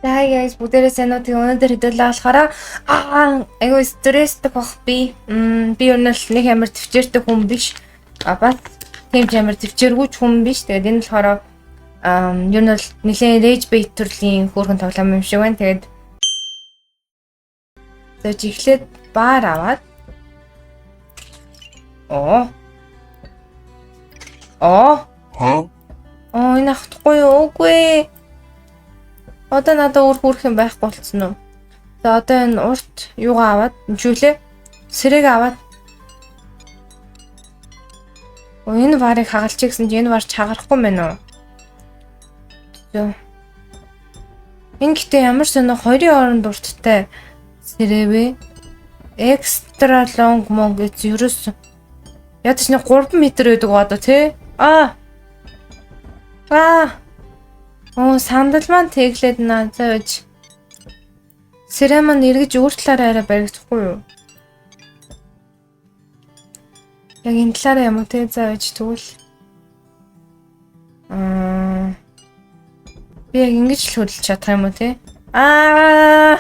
За hi guys, бүгдээрээ сайн уу? Тэгээ өнөөдөр хэдүүлээ болохоор айгүй стресстэй бох би. Би ер нь л нэг амар төвчээртэй хүн биш. А бас тийм ч амар төвчээргүй ч хүн биш. Тэгээд энэ болохоор ер нь л нэлээд rage bait төрлийн хөөрхөн тоглоом юм шиг байна. Тэгээд за эхлээд баар аваад оо оо Huh? Оо энэ автахгүй юу? Үгүй. Одоо надад өөр хүрх юм байхгүй болцсон уу? За одоо энэ урт юугаа аваад чүлээ. Сэрэг аваад. Оо энэ варыг хагалчих гэсэн чинь энэ вар чагарахгүй мэн үү? Зөө. Энэ гэтээ ямар сонио хоёрын хооронд урттай сэрэвэ. Extra long мон гэж ерөөс ядаж нэг 3 м байдаг одоо тий? Аа. Аа. Оо сандал маань тэглээд наа зааж. Сэрэ маань эргэж өөр талаараа арай баригдахгүй юу? Яг энэ талаараа юм уу те зааж тэгвэл аа би яг ингэж л хөдөлж чадах юм уу те? Аа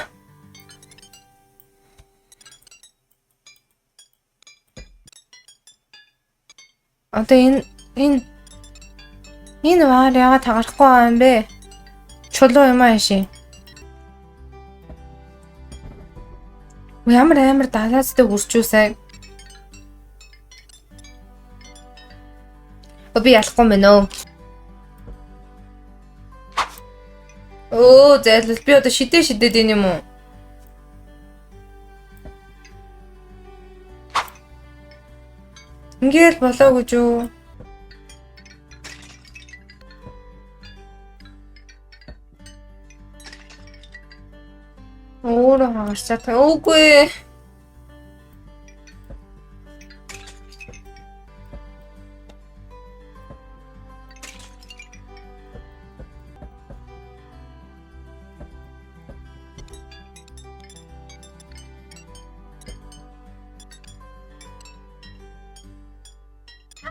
Одоо энэ ваар яагаад тагарахгүй байгаа юм бэ? Чулуу юм ааши. Ямар амар далаацтай үрчүүсэй. Би ялахгүй мэн өө. Өө зайлал би одоо шидэ шидэд ийн юм уу? Ингээл болоо гэж юу? Өөрөө хагарч чадах. Үгүй.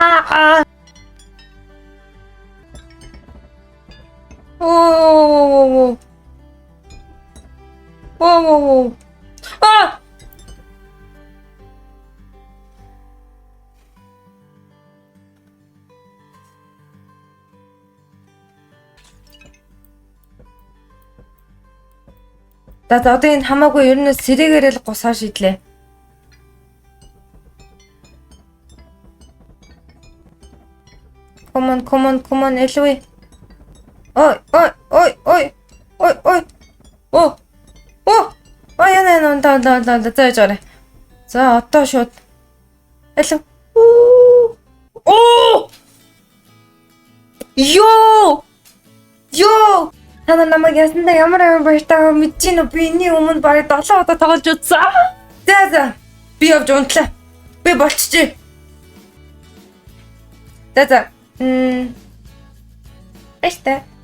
Аа. Оо. Оо. Аа. За одоо энэ хамаагүй ер нь сэрээгээр л гусаа шийдлээ. Come on, come on, come on, элвэ. Ой, ой, ой, ой. Ой, ой. Оо. Оо. Ой, яна яна унта унта унта унта зааж гараа. За одоо шууд. Элв. Оо. Йоо. Йоо. Та нар намайг ясандаа ямар амар баяртай мэдэж гин үү? Би энэний өмнө бараг 7 удаа тоглож үзсэн. За за. Би явж унтлаа. Би болчихжээ. За за. Баяртай.